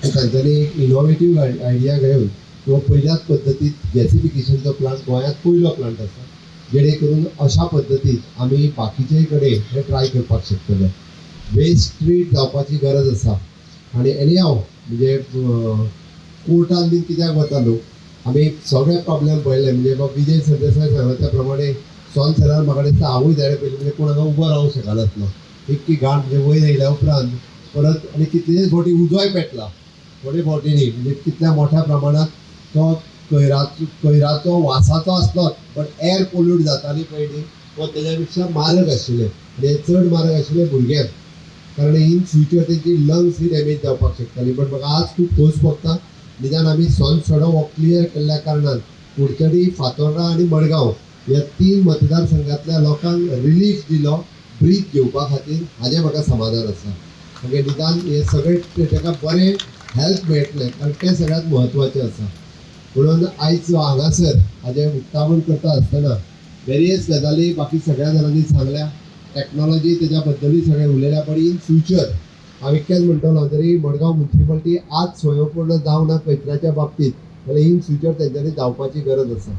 तांच्यांनी एक innovative idea घेवन किंवा पयल्याच पद्दतीत गॅसिफिकेशनचो प्लांट गोंयांत पयलो प्लांट आसा, जेणे करून अशा पद्दतीत आमी बाकीच्याय कडेन हें ट्राय करपाक शकतले. वेस्ट ट्रीट जावपाची गरज आसा. आनी एनी हाव, म्हणजे कोर्टान बीन कित्याक वता लोक? आमी सगळे प्रॉब्लेम पळयले. म्हणजे बाबा विजय सरदेसाय सांगला त्या प्रमाणे सोन सरान म्हाका दिसता हांवूय जाणें पयलीं, म्हणजे कोण हांगा उबो रावंक शकनासलो, इतकी घाण. म्हणजे वयर येयल्या उपरांत परत आनी कितलेच फावटी उजोय पेटला, थोडे फावटी न्ही. म्हणजे कितल्या मोठ्या प्रमाणात तो कोयराचो वासाचो आसलोच, पण एअर पोल्यूट जाताली पळय न्ही, तो तेज्या पेक्षा मारक आशिल्लें आनी हें चड मारक आशिल्लें भुरग्यांक, कारण इन फ्युचर तेंची लंग्स ही डॅमेज जावपाक शकताली. बट म्हाका आज खूब खोस भोगता, निदान आमी सोनसडो हो क्लियर केल्ल्या कारणान कुडचडी, फातोर्डा आनी मडगांव ह्या तीन मतदारसंघातल्या लोकांक रिलीफ दिलो ब्रीथ घेवपा खातीर, हाजें म्हाका समाधान आसा. म्हणजे निदान हे सगळे ताका बरें हेल्प मेळटलें, कारण तें सगळ्यांत म्हत्वाचें आसा. म्हणून आयज हांगासर हाजें उक्तावण करता आसतना वेरियस गजाली बाकी सगळ्या जाणांनी सांगल्या, टॅक्नॉलॉजी तेज्या बद्दलूय सगळें उलयल्या. पण इन फ्युचर हांव इतकेंच म्हणटलो, जरी मडगांव म्युनिसिपालिटी आज स्वयंपूर्ण जावना कचऱ्याच्या बाबतीत, जाल्यार इन फ्युचर तेंच्यांनी जावपाची गरज आसा.